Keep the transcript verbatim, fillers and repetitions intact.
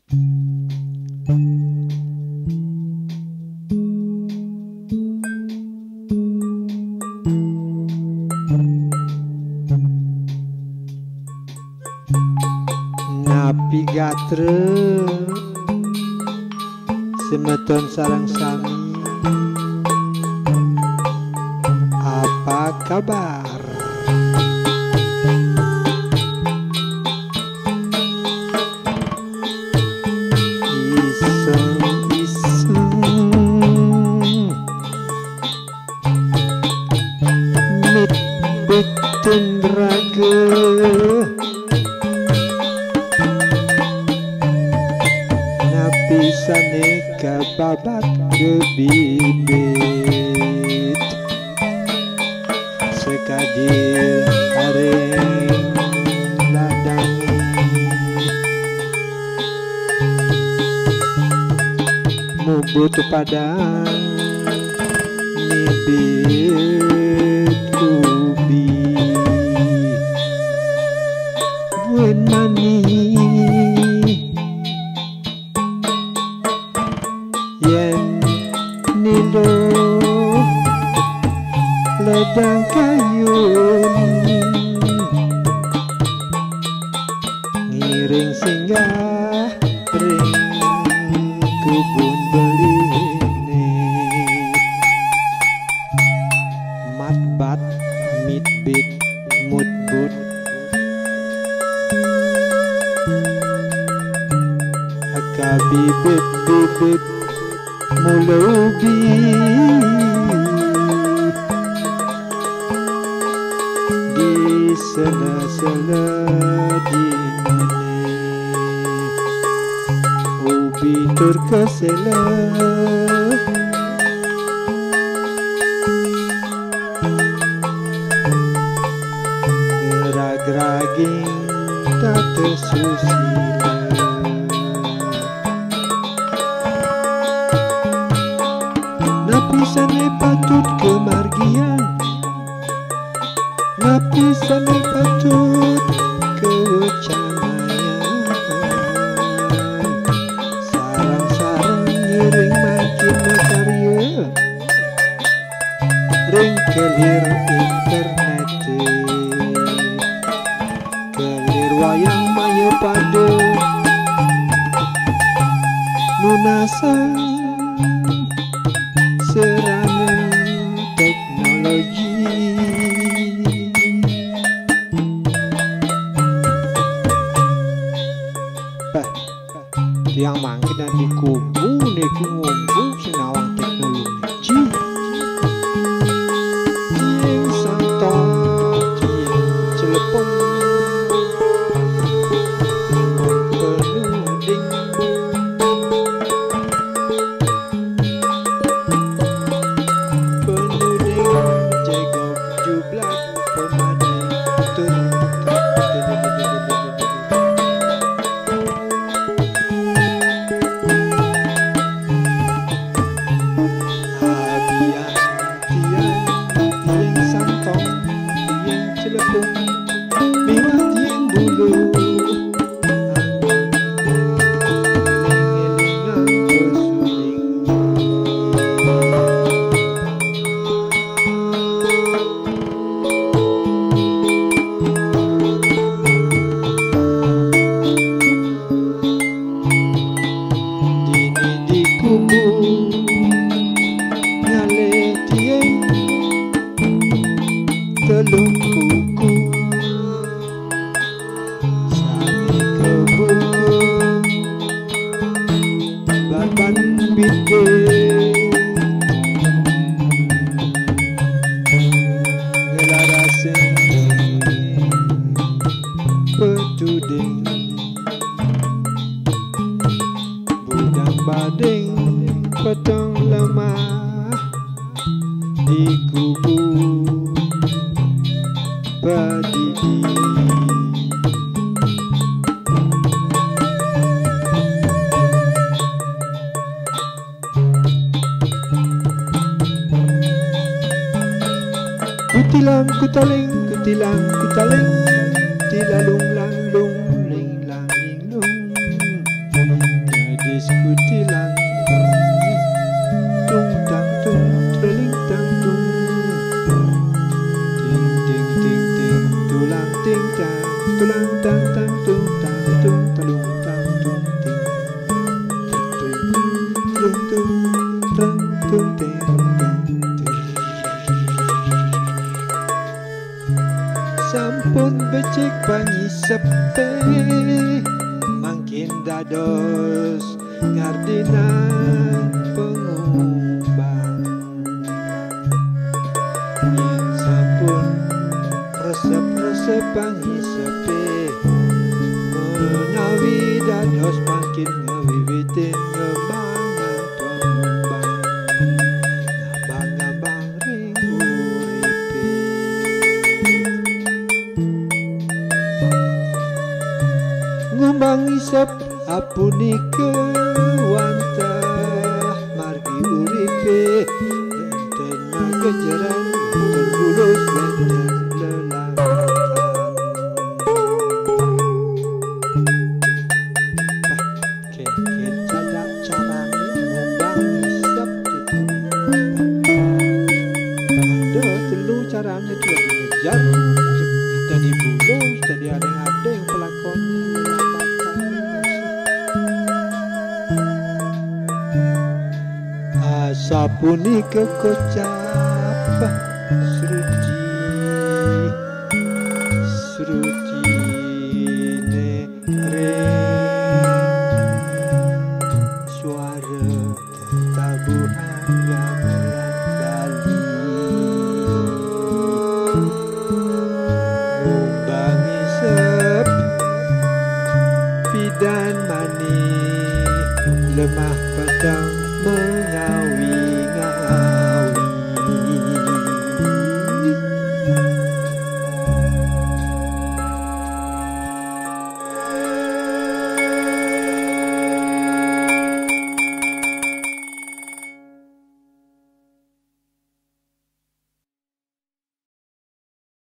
Napi gatra, semeton sareng sami? Apa kabar? Iseng-iseng mit beten raga, napi sane kababat kebibit, sakadi ring ladange. Mubut padang mibit ubi, buin mani yen niluh ledang kayun, ngiring singgah ring kubun beline. Matbat, mitbit, mutbut, akabibit-bibit mula ubi, di sela-sela dinane ubi tur kesela, ngragraging tata susila. Napi sane patut kamargiang? Napi sane patut kawecanayang? Sareng-sareng ngiring mangkin makarya ring kelir internete. Kelir wayang maya pada nunasang sarana teknologi. Bah, tiang mangkin di kubu niki ngumbu sinawang teknologi. Dieng santong, dieng celepung, penuding, penuding, jegog jublak, pemade, tur. Abian tiang, tiang santong, tiang celepung, miwah tiang bulu. Eling-elingang pesuling. Dini di kubu ngalih tiing telung kuku, sami kabuku babat bibit. Ngelarasang petuding, budang bading peteng lemah di kubu padidi. Kutilang kutaling, kutilang kutaling, tilalung langlung, ling lang ling lung. Cik pangisepé mangkin dados ngardinan pangumbang. Yén sampun resep-resep pangisepé, menawi dados mangkin ngawiwitin ngembangan pangumbang, ngambang-ngambang ring uripé. Ngumbang isep apunika wantah margi uripé, wénten magejereng, wénten bulus, wénten lelangkang. Kénkén cacak carané ngumbang isep. Ada telu carané, dadi ngejer, dadi bulus, dadi adéng-adéng pelakoné, lelambatan. Asapunika kocap Sruti, Srutiné ring suara tetabuhan gamelan Bali. Ngumbang isep, pidan mani, lemah peteng mengawang.